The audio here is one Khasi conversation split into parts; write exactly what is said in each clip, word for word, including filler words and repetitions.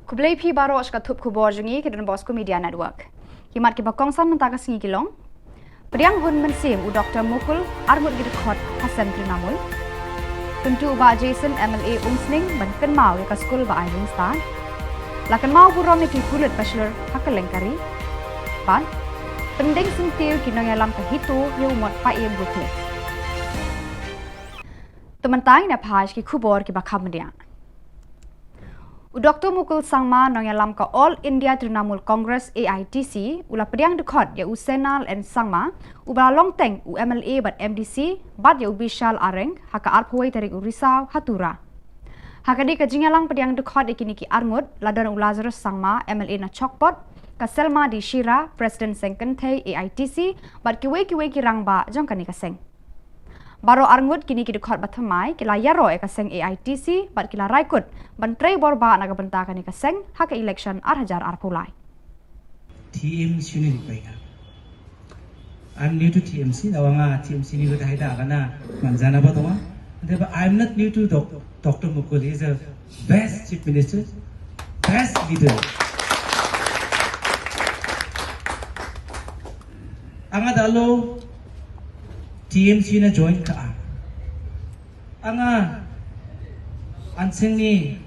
Khublei phi baroh sha ka thup khubor jong ngi ka Don Bosco Media Network. Ki mat kiba kongsan mynta ka sngi ki long: Pdiang hun mynsiem u Doktor Mukul, arngut ki dkhot ha seng Trinamool. Kyntu u Bah Jason M L A Umsning ban kynmaw ïa ka skul ba ai jingstad. La kynmaw burom ïa ki pulit ba shlur ha kylleng ka ri. Bad pyndeng syntiew ki nongïalam ka HITO ïa u mot Paiem Buthe. Te mynta ngin ïa phai sha ki khubor kiba kham bniah. U Doktor Mukul Sangma, nongïalam ka All India Trinamool Congress, A I T C, u la pdiang dkhot ïa u Senal N Sangma, uba la long teng u M L A bad M D C, bad ïa u Bishal Areng ha ka arphew wei tarik u Risaw ha Tura. Ha kane ka jingïalang pdiang dkhot ïa kine ki arngut la don u Lazarus Sangma, M L A na Chokpot, ka Selma D Shira, President Seng Kynthei A I T C, bad kiwei kiwei ki rangbah jong kane ka seng. Baroh arngut kine ki dkhot ba thymmai ki la ïaroh ïa ka seng A I T C bad ki la rai kut ban trei bor bah na ka bynta kane ka seng ha ka election ar hajar arphew lai. T M C ne ni painga. I'm new to T M C, dawa nga T M C ni ko dai da kana manjana ba tonga. Deba, I'm not new to doc- Doctor Mukul, he is a best chief minister, best leader. Anga dalo T M C na join ka a. Anga anseng ni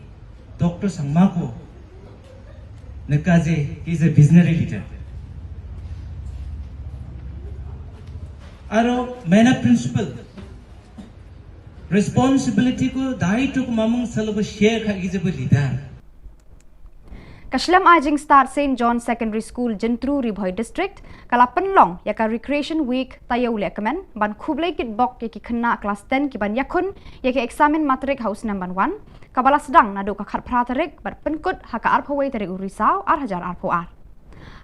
Doctor Sangma ko neka je, he is a visionary leader. Aro mena principle, responsibility ko, daito ko mamung salo ko share kha ki je bo leader. Ka shlem ai jingstad Saint John Secondary School, Jyntru, Ri Bhoi District, ka la pynlong ïa ka Recreation Week taïew lehkmen ban khublei kitbok ïa ki khynnah klas ten kiban ïakhun ïa ka eksamin matrik ha u snem ban wan, kaba la sdang naduh ka khatphra tarik bad pynkut ha ka arphew wei tarik u Risaw ar hajar arphew ar.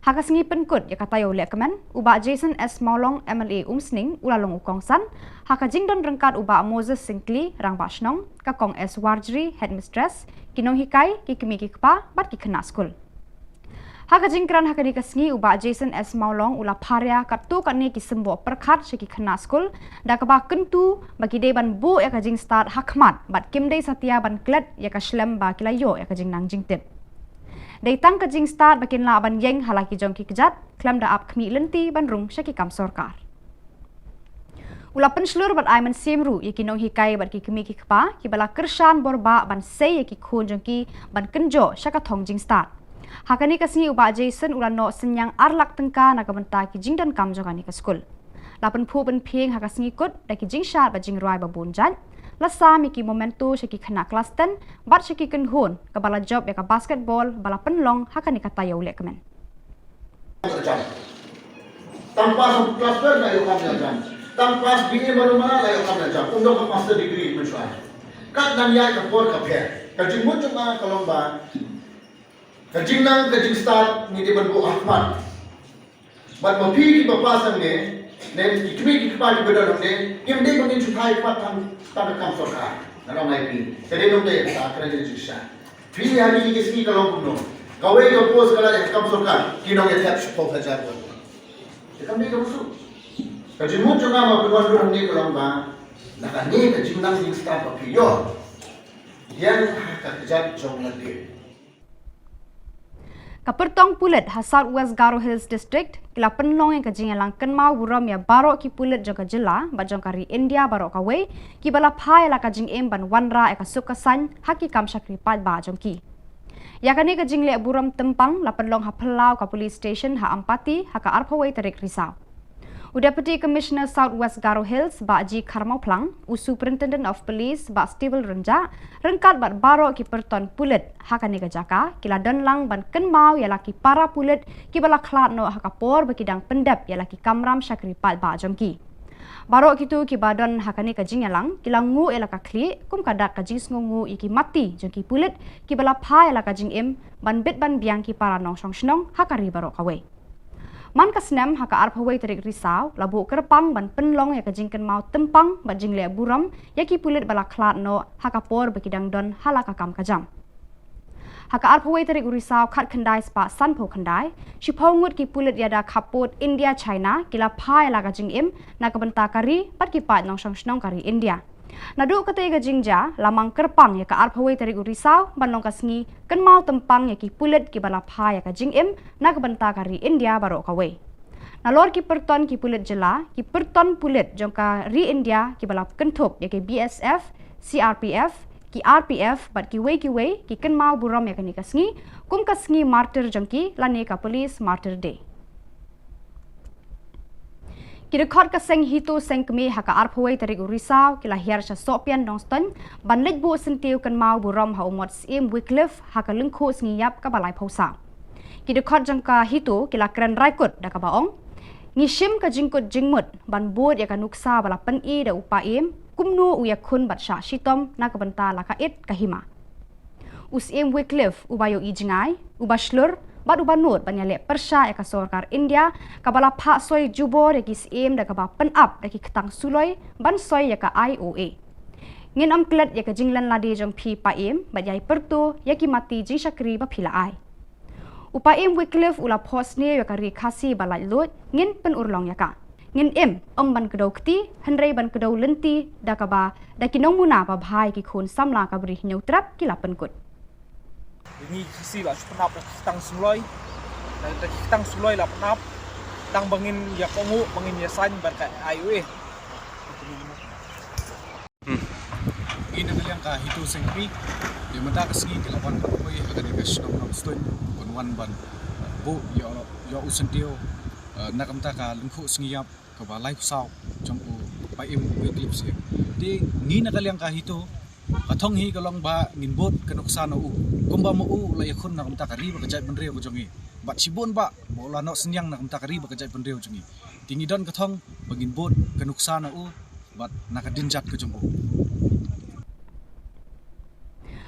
Ha ka sngi pynkut ïa ka taïew lehkmen, u Bah Jason S Mawlong, M L A Umsning, u la long u kongsan, ha ka jingdon ryngkat u Bah Moses Syngkli, Rangbah Shnong, ka Kong S Warjri, Headmistress, ki nonghikai, ki kmie ki kpa bad ki khynnah skul. Ha ka jingkren ha kane ka sngi, u Bah Jason S Mawlong u la pharia katto katne ki symboh pyrkhat sha ki khynnah skul, da kaba kyntu ba ki dei ban buh ïa ka jingstad ha khmat bad kim dei satia ban klet ïa ka shlem ba ki la ïoh ïa ka jingnang jingtip. Dei tang ka jingstad ba kin lah ban ïeng ha la ki jong ki kjat, khlem da ap khmih lynti ban rung sha ki kam sorkar. U la pynshlur bad ai mynsiem ruh ïa ki nonghikai bad ki kmie ki kpa kiba la kyrshan bor bah ban sei ïa ki khun jong ki ban kynjoh sha ka thong jingstad. Ha kane ka sngi u Bah Jason u la noh synñiang ar lak tyngka na ka bynta ki jingdonkam jong kane ka skul. La pynphuh pynphieng ha ka sngi kut da ki jingshad bad jingrwai ba bun jait. La sam ïa ki memento sha ki khynnah klas ten bad sha ki kynhun kaba la jop ïa ka basketball ba la pynlong ha kane ka taïew lehkmen. Tang pass klas twelve la ïoh kam ïa jam. Tang pass B A Marumara la ïoh kam ïa jam. Um don ka master degree mynshuwa. Kat nang ïa ka por ka pher. Ka jingmut jong nga ka long ba ka jingnang ka jingstad ngi dei ban buh ha khmat. Bad ma phi kiba pass hangne, ne ki kmie ki kpa kiba don hangne, kim dei ban ngin shu phai khmat tang tang ka kam sorkar. Nga ong ïa phi. Ka dei nongdei ka kren ka jingshisha. Phi ha kine ki sngi ka long kumno? Kawei ka post ka la ïa ka kam sorkar, ki nong ïa thep shiphew hajar won. Te kam dei ka musu. Ka jingmut jong nga ma pynwan ruh hangne ka long ba na kane ka jingnang jingstad ba phi ïoh, ïeng ha ka kjat jong lade. Ka pyrtong pulit ha South West Garo Hills District ki la pynlong ïa ka jingïalang kynmaw burom ïa baroh ki pulit jong ka jylla bad jong ka ri India baroh kawei, kiba la phai ïa la ka jingim ban wanrah ïa ka suk ka saiñ ha ki kam shakri paidbah jong ki. Ïa kane ka jingleh burom tympang la pynlong ha phyllaw ka police station ha Ampati ha ka arphew wei tarik Risaw. U Deputy Commissioner South West Garo Hills, Bah G Kharmawphlang, u Superintendent of Police, Bah Stevel Rynjah, ryngkat bad baroh ki pyrton pulit ha kane ka jaka, ki la don lang ban kynmaw ïa la ki para pulit kiba la khlad noh ha ka por ba ki dang pyndep ïa la ki kamram shakri paidbah jong ki. Baroh kito kiba don ha kane ka jingïalang ki la nguh ïa la ka khlieh kum ka dak ka jingsngewnguh ïa ki mati jong ki pulit kiba la phai ïa la ka jingim ban bit ban biang ki para nongshong shnong ha ka ri baroh kawei. Man ka snem ha ka arphew wei tarik Risaw la buh kyrpang ban pynlong ïa ka jingkynmaw tympang bad jingleh burom ïa ki pulit ba la khlad noh ha ka por ba ki dang don ha la ka kam ka jam. Ha ka arphew wei tarik u Risaw khatkhyndai spah sanphew khyndai, shiphew ngut ki pulit ïada khappud India China ki la phai ïa la ka jingim na ka bynta ka ri bad ki paid nongshong shnong ka ri India. Naduh katei ka jingjia la mang kyrpang ïa ka arphew wei tarik u Risaw ban long ka sngi kynmaw tympang ïa ki pulit kiba la phah ïa ka jingim na ka bynta ka ri India baroh kawei. Nalor ki pyrton ki pulit jylla, ki pyrton pulit jong ka ri India kiba la kynthup ïa ki B S F, C R P F, ki R P F bad kiwei kiwei ki kynmaw burom ïa kane ka sngi kum ka sngi martyr jong ki lane ka Police Martyr Day. Ki dkhot ka seng HITO seng kmie ha ka arphew wei tarik u Risaw ki la hiar sha Sohpian Nongstoiñ ban leit buh syntiew kynmaw burom ha u Mot Syiem Wycliffe ha ka lyngkhuh sngi ïap kaba laiphew saw. Ki dkhot jong ka HITO ki la kren raikut da kaba ong, ngi shim ka jingkut jingmut ban bud ïa ka nuksa ba la pyni da u Paiem kumno u ïakhun bad shah shitom na ka bynta la ka it ka hima. U Syiem Wycliffe uba ïohi jngai, uba shlur bad uba nud ban ïaleh pyrshah ïa ka sorkar India kaba la phah soi jubor ïa ki syiem da kaba pynap da ki ktang suloi ban soi ïa ka I O A. Ngin ym klet ïa ka jinglen lade jong phi Paiem bad ïai pyrto ïa ki mati jingshakri ba phi la ai. U Paiem Wycliffe u la phohsniew ïa ka ri Khasi ba laitluid, ngin pynurlong ïa ka. Ngin im, ym ban kdew kti, hynrei ban kdew lynti da kaba da ki nongmuna babha ïa ki khun samla ka Bri Hynñiewtrep ki la pynkut. Ngi Khasi la shu pynap da ki ktang suloi. Da, da ki ktang suloi la pynap. Tang ba ngin ïa kohnguh, ba ngin ïa saiñ bad ka I O A. Ngi na ka liang ka HITO seng kmie, te mynta ka sngi ki la wan ban poi ha kane ka shnong Nongstoiñ, ban wan ban, eh, buh ïa, ïa u syntiew, eh, na ka bynta ka lyngkhuh sngi ïap kaba laiphew saw jong u Paiem Wycliffe Syiem. Te ngi na ka liang ka HITO, ka thong hi ka long ba ngin bud ka nuksa na u. Kumba ma u u la ïakhun na ka bynta ka ri bad ka jaitbynriew ka jong ngi. Bad shibun ba ma u la noh synñiang na ka bynta ka ri bad ka jaitbynriew jong ngi. Te ngi don ka thong ba ngin bud ka nuksa na u bad na ka dien jait ka jong u.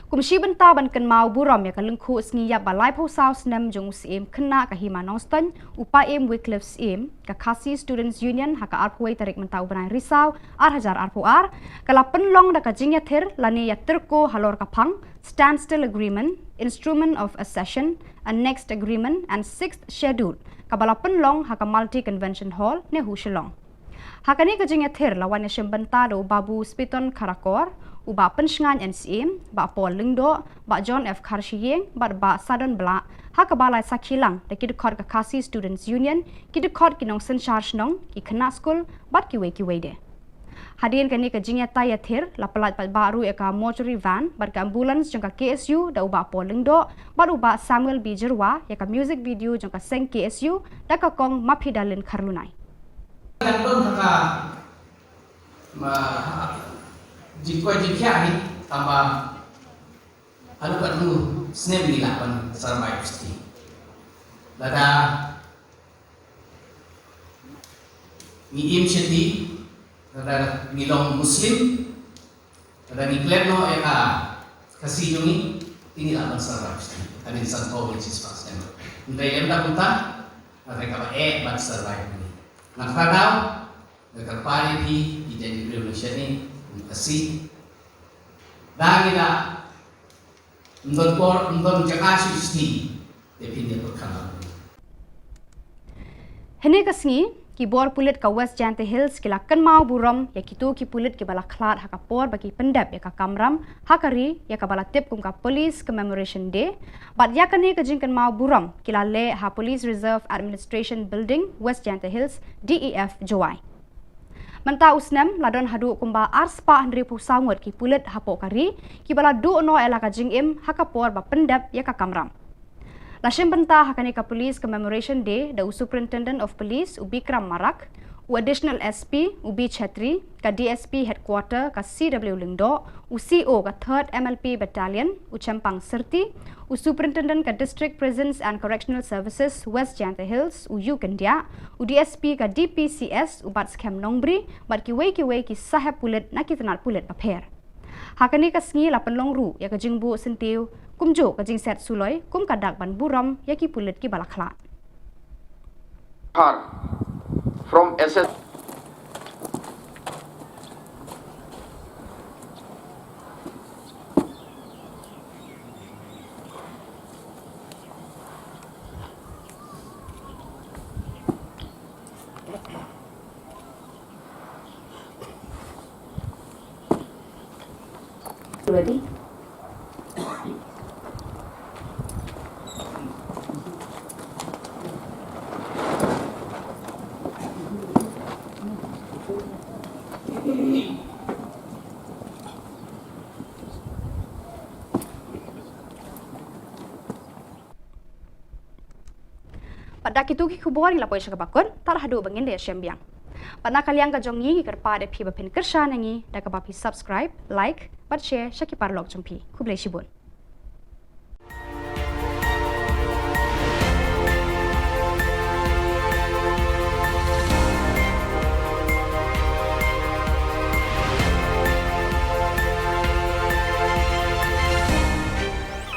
Kum shi bynta ban kynmaw burom ïa ka lyngkhuh sngi ïap ba laiphew saw snem jong u Syiem khynnah ka hima Nongstoiñ, u Paiem Wycliffe Syiem, ka Khasi Students Union ha ka arphew wei tarik mynta u bnai Risaw ar hajar arphew ar, ka la pynlong da ka jingïathir lane ïatyrko halor ka phang Standstill Agreement, Instrument of Accession, Annexed Agreement and Sixth Schedule, kaba la pynlong ha ka Multi Convention Hall, NEHU Shillong. Ha kane ka jingïathir la wan ïashim bynta da u Babu Spiton Kharkor, u Bah Pynshngaiñ N Syiem, Bah Paul Lyngdoh, Bah John F Kharshiing bad Bah Sadon Blah, ha kaba la sakhi lang da ki dkhot ka Khasi Students Union, ki dkhot ki nongsynshar shnong, ki khynnah skul bad kiwei kiwei de. Hadien kane ka jingïatai ïathir la pyllait paidbah ruh ïa ka mortuary van bad ka ambulance jong ka K S U da u Bah Paul Lyngdoh bad u Bah Samuel B Jyrwa ïa ka music video jong ka seng K S U da ka kong Mapidalin Kharlunai. Dang don ha ka, ma, jingkoit jingkhiah hi, tangba haduh katno snem ngi lah ban survive sati. Lada ngi im sati, lada ngi long Muslim, lada ngi klet noh ïa ka Khasi jong ngi, te ngi lah ban survive sati. Hadien sanphew ngi shispah snem. Hynrei lem da kumta, hynrei kaba eh ban survive ngi. Nga kyrpad, nga kyrpad ïa phi, ki jaitbynriew nongshun, kum Khasi. Da ngi da, ym don por, ym don jaka shuh sati, te phin ïa pyrkhat lang. Hynne ka sngi, ki bor pulit ka West Jaintia Hills ki la kynmaw burom ïa kito ki pulit kiba la khlad ha ka por ba ki pyndep ïa ka kamram ha ka ri ïa kaba la tip kum ka Police Commemoration Day, bad ïa kane ka jingkynmaw burom ki la leh ha Police Reserve Administration Building, West Jaintia Hills, D E F, Jowai. Mynta u snem la don haduh kumba arspah hynriewphew saw ngut ki pulit hapoh ka ri kiba la duh noh ïa la ka jingim ha ka por ba pyndep ïa ka kamram. La shim bynta ha kane ka Police Commemoration Day da u Superintendent of Police u Bikram Marak, u Additional S P u B Chhetri, ka D S P Headquarter ka C W Lyngdoh, u C O ka Third M L P Battalion u Chempang Syrti, u Superintendent ka District Prisons and Correctional Services West Jaintia Hills u U Kyndiah, u D S P ka D P C S u Batskhem Nongbri bad kiwei kiwei ki sahep pulit na ki tnat pulit bapher. Ha kane ka sngi la pynlong ruh ïa ka jingbuh syntiew kumjuh ka jingset suloi kum ka dak ban burom ïa ki pulit kiba la khlad. Har from S S Bad da kitu ki khubor ngi la poi sha kaba kut, tar haduh ba ngin da ïashem biang. Bad na ka liang ka jong ngi ngi kyrpad ïa phi ba phin kyrshan ïa ngi da kaba phi subscribe, like bad share sha ki paralok jong phi. Khublei shibun.